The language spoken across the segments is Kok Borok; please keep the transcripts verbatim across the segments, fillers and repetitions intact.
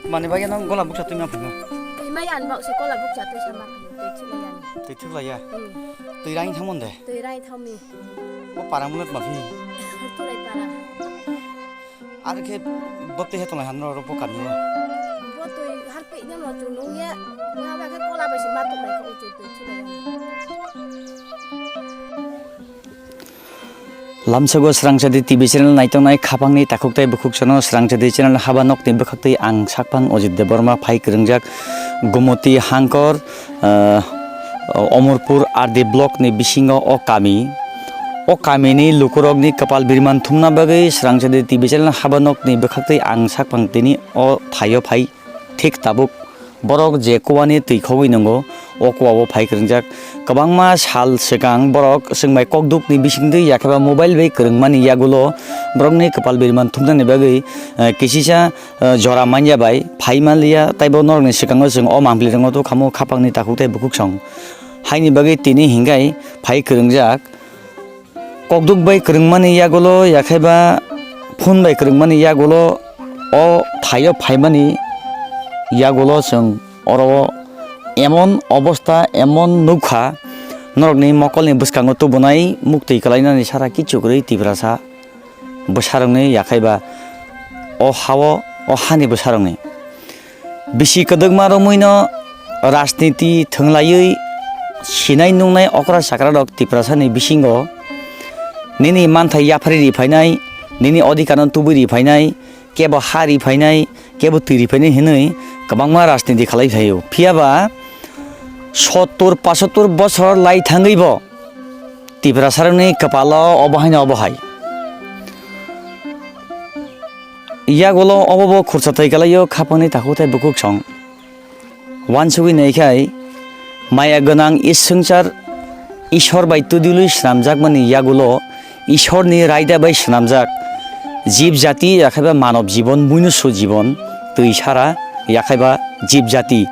Mani bagwi nang gola buksa twi ma phano. Twi mai ani bok se gola buksa twi sama phano, twi thulai ani. Twi thulai ya? Hmm. Twi rang thangmon de? Twi rang thangmi. O parang mulat ma phi? Hurtulai para. Ar khe bwtwi he tonglai han ro, ro bo kami o. Bo twi har pe ina mo chung nung ya. Nga ba khe gola bai se ma tonglai kho chung twi thulai ani. Lamsogo Swrangchati T V channel naitongnai khapangni takhuk tei bukhuk sono Swrangchati channel haba nokni bwkhaktwi ang sakphang Ojit Debbarma phai kwrwngjak Gomoti Hangkor, ah, Omorpur R D block ni bisingo o kami. O kamini lukurokni kwpal birman thumna bagwi Swrangchati T V channel haba nokni bwkhaktwi ang sakphang tini o thaio phai. Thik tabuk borok je kuani twi khogwi nwngo, o kuao phai kwrwngjak. Kwbangma sal swkang borok chwng bai kokdukni bisingtwi yakheba mobile bai kwrwngmani yagulo borokni kwpal birman thumnani bagwi, eh, kisisa, eh, jora manya bai phai manliya, taibo norokni swkango chwng o mangpili rwngo to khamo khapangni takhuk tei bukhuk song. Haini bagwi tini hinkhai phai kwrwngjak. Kokduk bai kwrwngmani yagulo, yakheba phone bai kwrwngmani yagulo, o thaio phaimani yagulo chwng oro emon obostha, emon nukha, norokni mokolni bwskango tubunai muktwi kwlainani sara kichu kwrwi Tiprasa bwsarokni yakheba o hao, o hani bwsarokni. Bisi kwdwkma romwino rajniti thwnglaiwi sinai nungnai okra chakrarok Tiprasani bisingo nini manthai yaphari ri phainai, nini odhikarno tubui ri phainai, kebo ha ri phainai, kebo twi ri phainai hinwi kwbangma rajniti khalai phaio. Phiyaba sottur pasottur bosor lai thangwibo Tiprasarokni kwpalo obo haino obo hai. Yagulo obo bo khursa thai kalaio khapangni takhuk tei bukhuk song. Wansugwi naikhai maya gwnang is swngchar Ishwar bai twdwlwi swnamjakmani yagulo Ishwarni raida bai swnamjak jib jati yakhaiba manob jibon, muinusu jibon, twi sara yakhaiba jib jati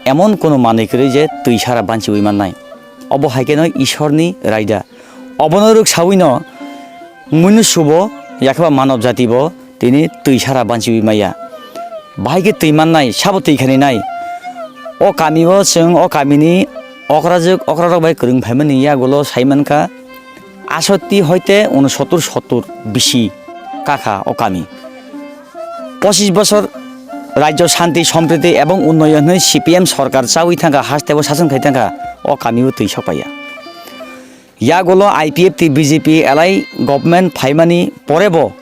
emon kono manwi kwrwi je twi sara banchiwi mannai. Obo hai kheno Ishwarni raida. Obono rwk sawino muinusubo yakheba manob jatibo tini twi sara banchiwi maya. Bahai khe twi mannai, sabo twi khani nai. O kamio chwng o kamini okrajwk okrarok bai kwrwng phaimani yagulo sai mankha, asoti hoite unosottur sottur bisi kakha o kami. Pochis bosor rajyo shanti, sompriti ebong unnoyon hwnwi C P M sorkar chawi thangkha, hasteo sason khai thangkha o kamio twi sokpaiya. Yagulo I P F T B J P alai government phaimani porebo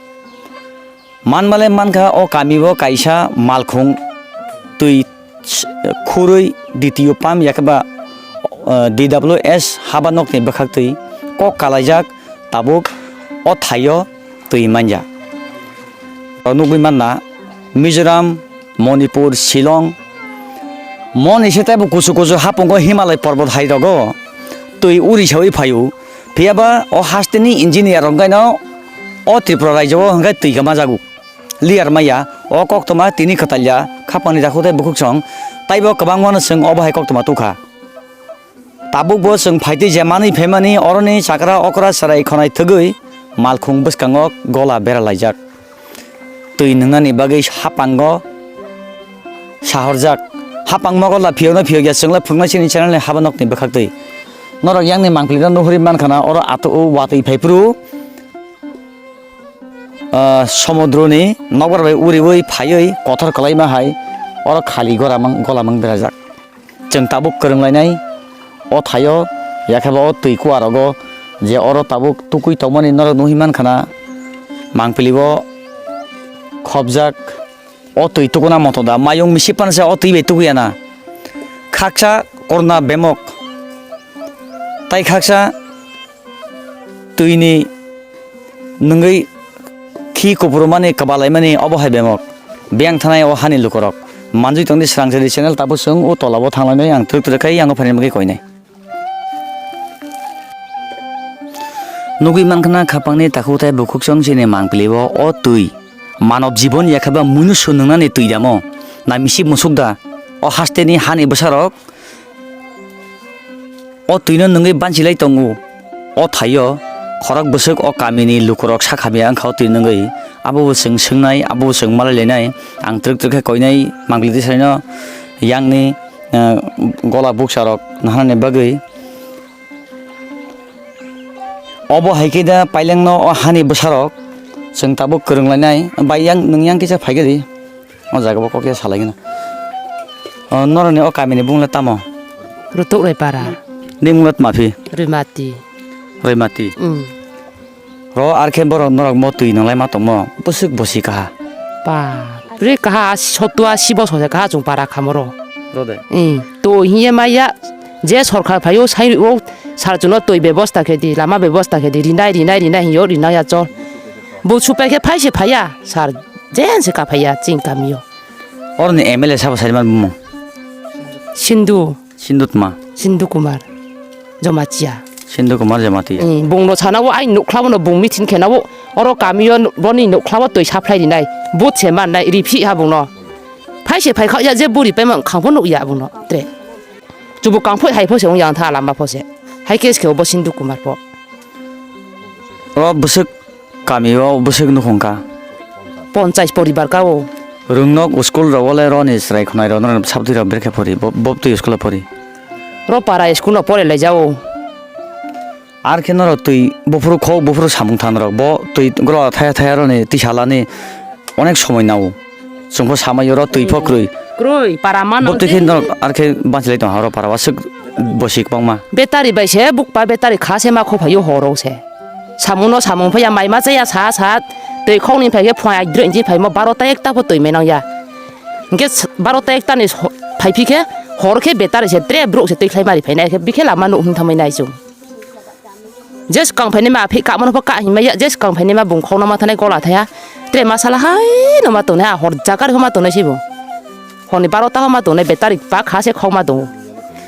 manmale mankha o kamio kaisa malkhung twi khurwi D T O pump yakheba, eh, D W S haba nokni bwkhaktwi kok kalaijak tabuk o thaio twi manya. O nugwi manna Mizoram, Manipur, Shillong, moni se teibo kusu kusu hapungo Himalay porbot hai rogo twi uri sawi phaio. Phiyaba o hasteni engineer rok gaino o Tripura rajyo o hwnkhe twi kama jago. Liyar maya, o koktwma tini kwtalya, khapangni takhuk tei bukhuk song, taibo kwbangmano chwng obo hai koktwma tukha. Tabukbo chwng phaitwi je manwi phaimani oroni chakra okra chwrai khonai thwgwi malkhung bwskango gola beralaijak. Twi nwngnani bagwi hapango sahorjak. Hapang mogolla phiyokno phiyokya chwngla phunuknai chini channelni haba nokni bwkhaktwi. Norok yakni mangpilino nuhuri mankha na oro ato o watwi phaiphuru. Ah, somudroni nokbar bai uriwi phaiwi kothor kwlaima hai oro khali goramang, golamang berajak. Chwng tabuk kwrwnglainai o thaio, yakheba o twi kuarogo je oro tabuk tukui tongmani norok nugwi mankha na, mangpili o khopjak. O twi tukuna moto da, mayung misi pansa o twi bai tukuya na. Khaksa korna bemok, tai khaksa twini nungwi khi kupurumani kwbalaimani obo hai bemok. Biyang thanai o hani lukurok. Manjui tongdi Swrangchati channel tabuk chwng o tolabo thanglainai ang twrwk twrwk khai yango phaini bagwi koinai. Nugwi mankha na khapangni takhuk tei bukhuk chwng chini mangpili o, o twi. Manob jibon yakheba muinusu nungnani twi damo. Na misip musuk da. O hasteni hani bwsarok. O twino nungwi banchilai tongo. O thaio. Khorok bwswk o kamini lukurok sakha miya wngkha o twi nungwi. Abo bo chwng swngnai, abo bo chwng malai lainai. Ang twrwk twrwk khe koinai Mangpili Tisarino yangni, eh, gola buksarok naharnani bagwi. Obo hai khe da pailengno o hani bwsarok chwng tabuk kwrwng lainai. Bai yang, nwng yang kisa phai khe di. O jaga bo kok ya salai gana. O noroni o kamini bung le tamo? Rutuk Rai para. Ni mung le tma phi? Ruimati. Ruimati. Mm. Ro ar khe borok norok mo twi nang lai ma tongmo. Bwswk bosi kaha. Pa. Ri kaha sotu asi bosor se kaha chung para khamoro. Ro de. Mm. To hiye maya je sorkar phaio sai o sar chuno twi bebosta khe di, lama bebosta khe di, rinai, rinai, rinai hiyo rinai ya chol. Bo supai khe phai se phaiya, sar jen se kaphaiya ching kamio. Oroni M L A sabo sariman bumung? Sindhu. Sindhu tma? Sindhu Kumar Jamatia. Sindhu Kumar Jamatia. Mm, bungno sana o ai nukhlabo no bung meeting khena o oro kamio boni nukhlabo twi supply rinai. But se mannai riphi ha bungno. Phai se phai kha ya je buri paima khangbo nuk ya bungno. Tre. Chubu kangphoi hai pho se ong yang tha lama pho se. Hai case khe bo Sindhu Kumar pho. O bwswk Kami o bwswk nukhung kha. Ponchais poribar ka o. Rwngnok school rogo le roni chwrai khwnai rok norok sabtwi rok brekhe pori, bo, bo twi school o pori. Ro para school no pore lai jao. Ar khe norok twi buphuru khok buphuru samung than rok bo twi golo thaya thaya roni tisa lani onek somoi nao. Chwng pho samai oro twi pho kwrwi. Kwrwi para mano. Bo twi khe je norok ar khe banchilai tong ha oro para waswk bosi kwbangma. Betari bai se bukpa betari kha se ma kho phaio horo se. Samung no samung phaiya, mai ma chaya sa sa, twi khokni phai khe phai droi hinwi phaimo barota ekta pho twi mai nang ya. Hinkhe s-, barota ekta ni so-, phai phi khe hor khe betari se tre bruk se twi khlai mari phainai khe bikhe lama nuk hwn thamwi nai chwng. Je swkang phainai ma phi kamano pho ka hinmai ya, je swkang phainai ma bung khokno ma thanai gola thaya, tre ma sala hai no ma tongnai, a hor jaga rw ma tongnai se bo. Honi barota ma tongnai, betari ba kha se khok ma tongo.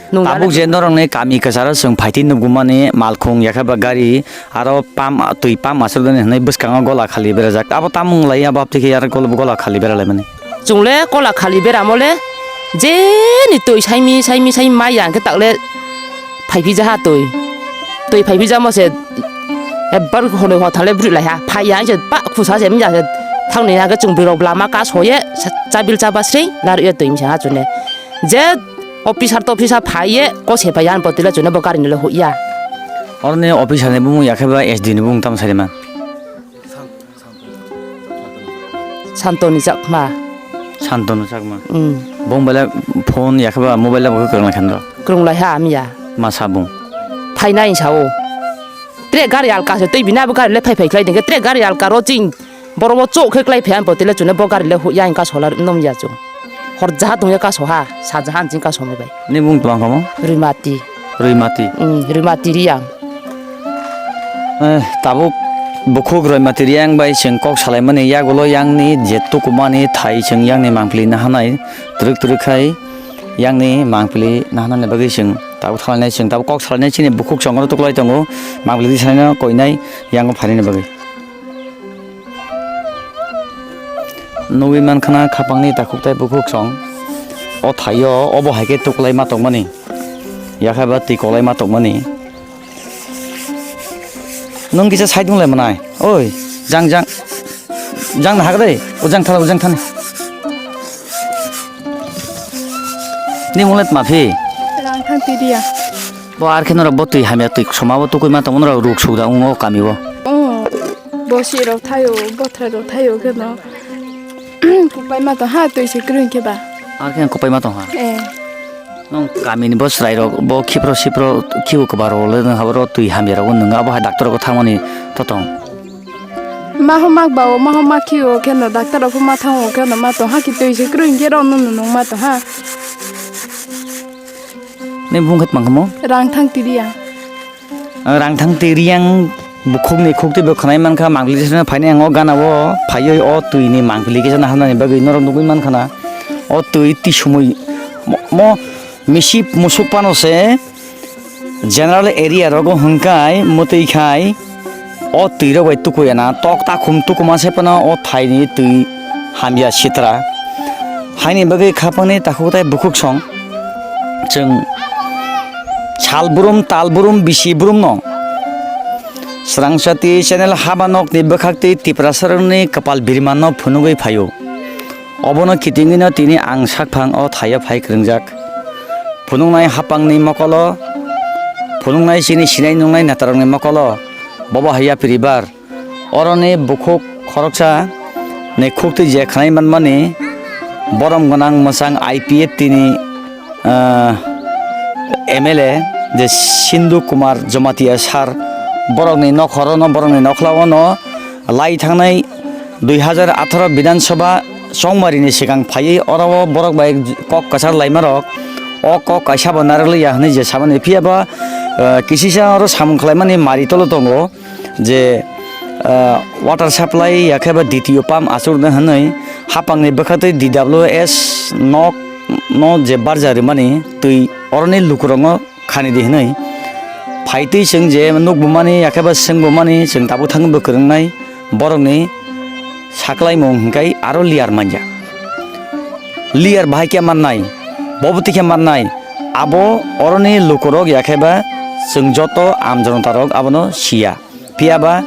Nwng tabuk je norokni kami kwcharo chwng phaitwi nukgumani malkhung yakhe ba gari aro pam twi pam aswk dani hwnwi bwskango gola khali berajak. Abo tamung lai abo aptwi khe aro gol-, gola khali beralaimani. Chwng le gola khali beramo le jeni twi saimi saimi saimi maya hwnkhe takle phaiphija ha twi. Twi phaiphijamo se ebbar hwnwi hothale bwrwi lai ha. Phaiya se ba khusa se mya se thangni hwnkhe chwng bwrwi rok lama kasoye chabil chaba sri narwkhe twi misa ha chwne. Je officer to officer phaiye kose phaiya ang bottle chwne bo gari nile huya. Oroni officer ni bumung yakhe ba S D ni bumung tamo sari man. Santoni Chakma. Santoni Chakma. Mm. Bong bele phone yakhe ba mobile bo kwrwng lai khan do. Kwrwng lai ha amya. Ma sabung. Phainai sao. Tre gari alka se tei bini abo gari le phai phai khlai dingkhe tre gari alka ro ching borok bo chok khe klai phai ang bottle chwne bo gari le huya ang kasola nom ya chwng. Hor jaha tongya kaso ha, sa jaha ang ching kaso mai bai. Ni bung twlang kamo? Rwimati. Rwimati. Mm, Rwimati Riyang. Eh, tabuk bukhuk Rwimati Riyang bai chwng kok salaimani yagulo yangni je tukumani thai chwng yangni mangpili nahanai twrwk twrwk khai yangni mangpili nahanani bagwi chwng tabuk thalainai chwng tabuk kok salainai chini bukhuk chongro tuklai tongo mangpili tisaino koinai yango phainani bagwi. Nugwi mankha na khapangni takhuk tei bukhuk song. O thaio obo hai khe tuklai ma tongmani. Yakha ba twi kolai ma tongmani. Nwng kisa side wng lai mwnai. Oi, jang jang. Jang na hagre. O jang thala, o jang thani. Ni munglet ma phi? Rang thang twi dia. Bo ar khe norok bo twi hamya twi soma bo tukui ma tongo norok ruk suk da wngo o kami o. Oh, bosi rok thaio, bothra rok thaio khe no. Kupai ma tong ha twi se kwrwng khe ba. Ar khe kupai ma tong ha. Eh. Nong kami ni bo chwrai rok bo khipro sipro khiu kwbar rok le nang haboro twi hamya rok nang abo hai doctor rok thangmani totong. Ma ho mak ba o, ma ho mak khi o khe no doctor rok pho ma thang o khe no ma tong ha ki twi se kwrwng khe rok no nung ma tong ha. Ni bung khat mang kamo? Rang thang tiriya. Ang rang thang tiriya ang bukhuk ni khuk twi bo khwnai man kha mangli se phaini ang o gana o phaiwi o twi ni mangli kisa na hamnani bagwi norok nugwi man khana. O twi tisumui mo, mo misi musuk pano se. General area rogo hwnkhai mwtwi khai o twi rok bai tukuyana tok takhum tukuma se phano o thaini twi hamya sitra. Haini bagwi khapangni takhuk tai bukhuk song chwng sal brum tal brum bisi brum no Srangchati channel haba nokni bwkhaktwi Tiprasarokni kwpal birmano phunugwi phaio. Obono kitingwino tini ang sakphang o thaio phai kwrwngjak. Phunuknai hapangni mokolo, phunuknai chini sinai nungnai netarokni mokolo, bobo hai yapri bar. Oroni bukhuk khoroksa ni khuktwi je khwnai manmani borom gwnang mwchang I P F T ni ah, M L A je Sindhu Kumar Jamatia sir, borokni nokhorono, borokni nokhlaono lai thangnai dui hazar atharo Bidhan Sabha chongmarini swkang phaiwi oro o borok bai kok kwchar laimarok o kok kaisa bo narwkliya hwnwi je samani, phiya ba, ah, kisisa oro samung khlaimani mari tolo tongo. Je, ah, water supply ya khe ba D T O pump achukna hwnwi hapangni bwkhaktwi D W S nok no je barja rwmani twi oroni lukurokno khani di hwnwi phaitwi chwng je nukbumani ya khe ba swngbumani chwng tabuk thangwi bo kwrwngnai borokni saklaimung hwnkhe aro liyar manya. Liyar bahai khe mannai, bobo twi khe mannai, abo oroni lukurok ya khe ba chwng joto amjonotarok abono siya. Phiya ba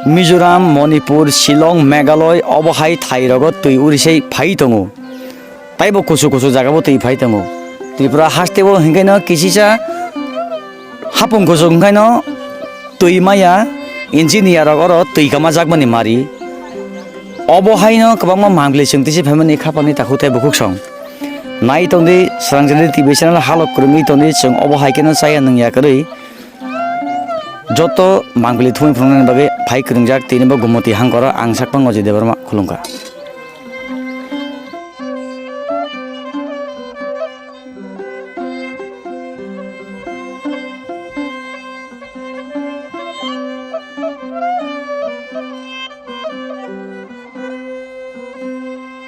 Mizoram, Manipur, Shillong, Meghalaya obo hai thairogo twi urisai phai tongo. Taibo kusu kusu jagao twi phai tongo. Tripura hasteo hinkhaino kisisa hapung kusu hinkhaino twi maya, engineer rok oro twi kama jakmani mari. Obo haino kwbangma mangli chwng tisi phaimani khapangni takhuk tei bukhuk song. Nai tongdi, Srangchati T V channel halok kwrwngwi tongdi, chwng obo hai kheno chaya nungya kwrwi. Joto mangpili thumwi phunuknani bagwi phai kwrwngjak tini bo Gumoti hangkoro ang sakphang Ajay Debbarma khulumkha.